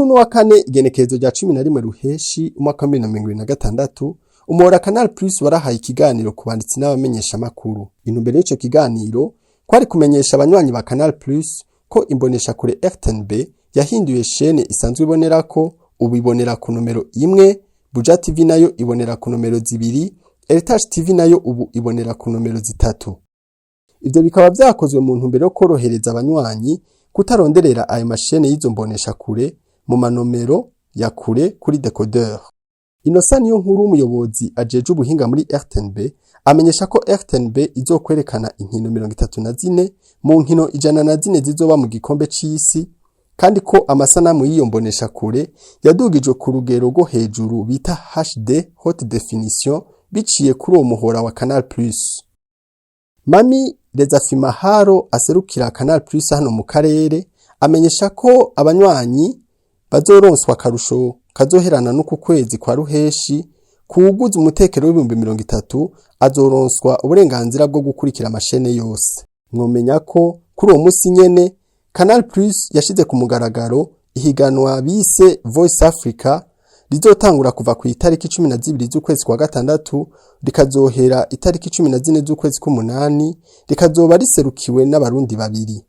Kuri uno wa kane, igenekerezo rya 11 Ruheshi umwaka wa 2026, umuhora Canal Plus warahaye ikiganiro ku banditsi n'abamenyeshamakuru. Intumbero y'ico kiganiro kwari kumenyesha abanywanyi ba Canal Plus ko imboneshakure RTNB yahinduye shene isanzwe ibonerako, ubu ibonera ku nomero 1, Buja TV nayo ibonera ku nomero 2, Heritage TV nayo ubu ibonera ku nomero 3. Ivyo bikaba vyakozwe mu ntumbero yo korohereza abanywanyi kutaronderera ayo mashene y'izo mboneshakure mu manomero ya kure kuri décodeur. Innocent Niyonkuru, umuyobozi ajejwe ubuhinga muri RTNB, amenyesha ko RTNB izokwerekana inkino 34 mu nkino 104 zizoba mu gikombe c'isi, kandi ko amasanamu y'iyo mboneshakure yadugijwe ku rugero rwo hejuru bita HD, haute définition, biciye kuri uwo muhora wa Canal Plus. Mami Rezafimaharo aserukira Canal Plus hano mu karere amenyesha ko abanywanyi bazoronswa akarusho kazoherana n'uku kwezi kwa Ruheshi. Kuwuguza umutekero w'30,000 azoronswa uburenganzira bwo gukurikira amashene yose. Mwomenya ko kuri uwo musi nyene Canal Plus yashize ku mugaragaro ihiganwa bise Voice Africa, rizotangura kuva ku itariki 12 z'ukwezi kwa gatandatu, rikazohera itariki 14 z'ukwezi k'umunani, rikazoba riserukiwe n'Abarundi babiri.